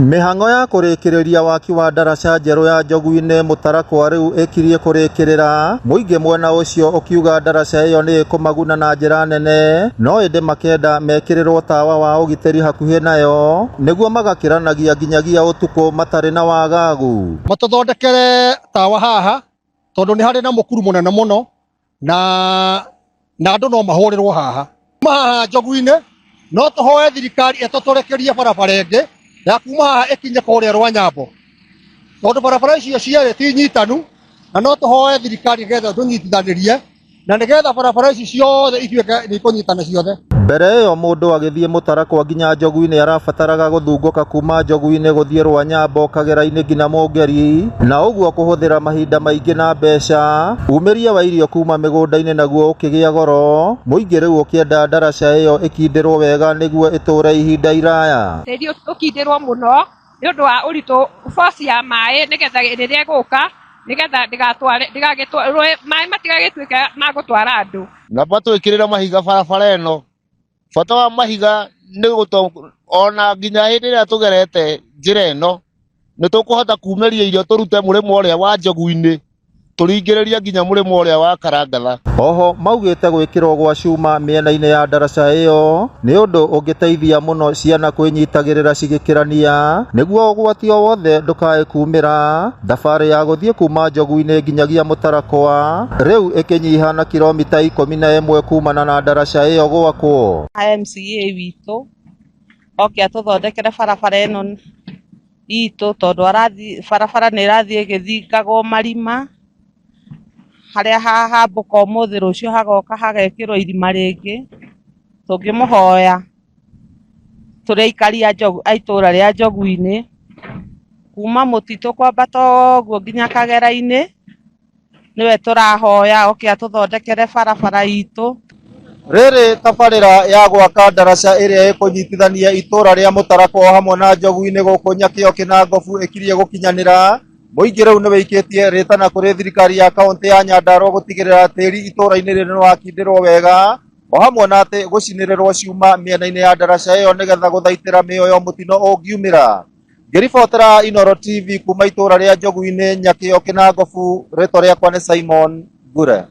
Mĩhang'o ya kũrĩkĩrĩria waki wa ndaraca njerũ ya Njogu-inĩ Mũtarakwa rĩu ĩkirie kũrĩkĩrĩra, mũingĩ mwena ũcio ũkiuga ndaraca ĩyo nĩ ĩkũmaguna na njĩra nene, no ĩndĩ makenda mekĩrĩrwo tawa wa ũgitĩri hakuhĩ nayo nĩguo magakĩranagia nginyagia ũtukũ matarĩ na wagagu. Matũthondekere tawa haha tondũ nĩ harĩ na mũkuru mũnene mũno na andũ no mahũrĩrwo haha. Kuma haha Njogu-inĩ no tũhoe thirikari ĩtũtũrĩkĩrie barabara ĩngĩ ya kuma haha ĩkinye kũrĩa Rwanyambo, tondũ barabara icio cierĩ ti nyitanu, na no tũhoe thirikari nĩgetha tũnyitithanĩrie na nĩgetha barabara ici ciothe ituĩke nĩ ikũnyitana ciothe. Mbere ĩyo mũndũ agĩthiĩ Mũtarakwa nginya Njogu-inĩ arabataraga gũthungũka kuma Njogu-inĩ gũthiĩ Rwanyambo, Kagera-inĩ nginya Mũngeri, na ũguo kũhũthĩra mahinda maingĩ na mbeca. Umĩria wa irio kuma mĩgũnda-inĩ naguo ũkĩgĩa goro, mũingĩ rĩu ũkĩenda ndaraca ĩyo ĩkindĩrwo wega nĩguo ĩtũre ihinda iraya. Tĩri ũkindĩrwo mũno nĩ ũndũ wa ũritũ force ya maĩ nĩgetha rĩrĩa ĩgũka nĩgetha ndĩgatware ndĩgagĩtware maĩ matigagĩtuĩke ma gũtwara andũ. Na matwĩkĩrĩre mahiga barabara ĩno. Bata wa mahiga nĩ ona nginya hĩndĩ ĩrĩa tũgerete njĩra ĩno nĩ tũkũhota kumĩria irio tũrute mũrĩmo ũrĩa wa Njogu-inĩ tũringĩrĩrie nginya mũrĩmo ũrĩa wa Karangatha. Oho maugĩte gwĩkĩrwo gwa cuma mĩena-inĩ ya ndaraca ĩyo nĩ ũndũ ũngĩteithia mũno ciana kwĩnyitagĩrĩra cigĩkĩrania nĩguo ũgwati o wothe ndũkae kumĩra. Thabarĩ ya gũthiĩ kuma Njogu-inĩ nginyagia Mũtarakwa rĩu ĩkĩnyiha na kilomita 11 kumana na ndaraca ĩyo gwakwo. MCA witũ oke atũthondekere barabara ĩno itũ, tondũ arathi barabara nĩ ĩrathiĩ ĩgĩthingagwo marima harĩa hahambũka ũmũthĩ, rũciũ hagoka hagekĩrwo irima rĩngĩ. Tũngĩmũhoya tũrĩ aikari a itũra rĩa Njogu-inĩ, kuma mũtitũ kwambata ũguo nginya Kagera-inĩ, nĩwe tũrahoya oke atũthondekere barabara itũ. Rĩrĩ tabarĩra ya gwaka ndaraca ĩrĩa ĩkũnyitithania itũra rĩa Mũtarakwa hamwe na Njogu-inĩ gũkũ Nyakĩo Kĩnangobu ĩkirie gũkinyanĩra. Mũingĩ rĩu nĩwĩikĩtie rĩtana kũrĩ thirikari ya kaũntĩ ya Nyandarua gũtigĩrĩra tĩri itũra-inĩ rĩrĩ nĩwakindĩrwo wega, o hamwe na atĩ gũcinĩrĩrwo cuma mĩena-inĩ ya ndaraca ĩyo nĩgetha gũthaitĩra mĩoyo mũtino ũngiumĩra. Ngĩribotera Inooro TV kuma itũra rĩa Njogu-inĩ Nyakĩo Kĩnangobu, rĩtwa rĩakwa nĩ Simon Ngure.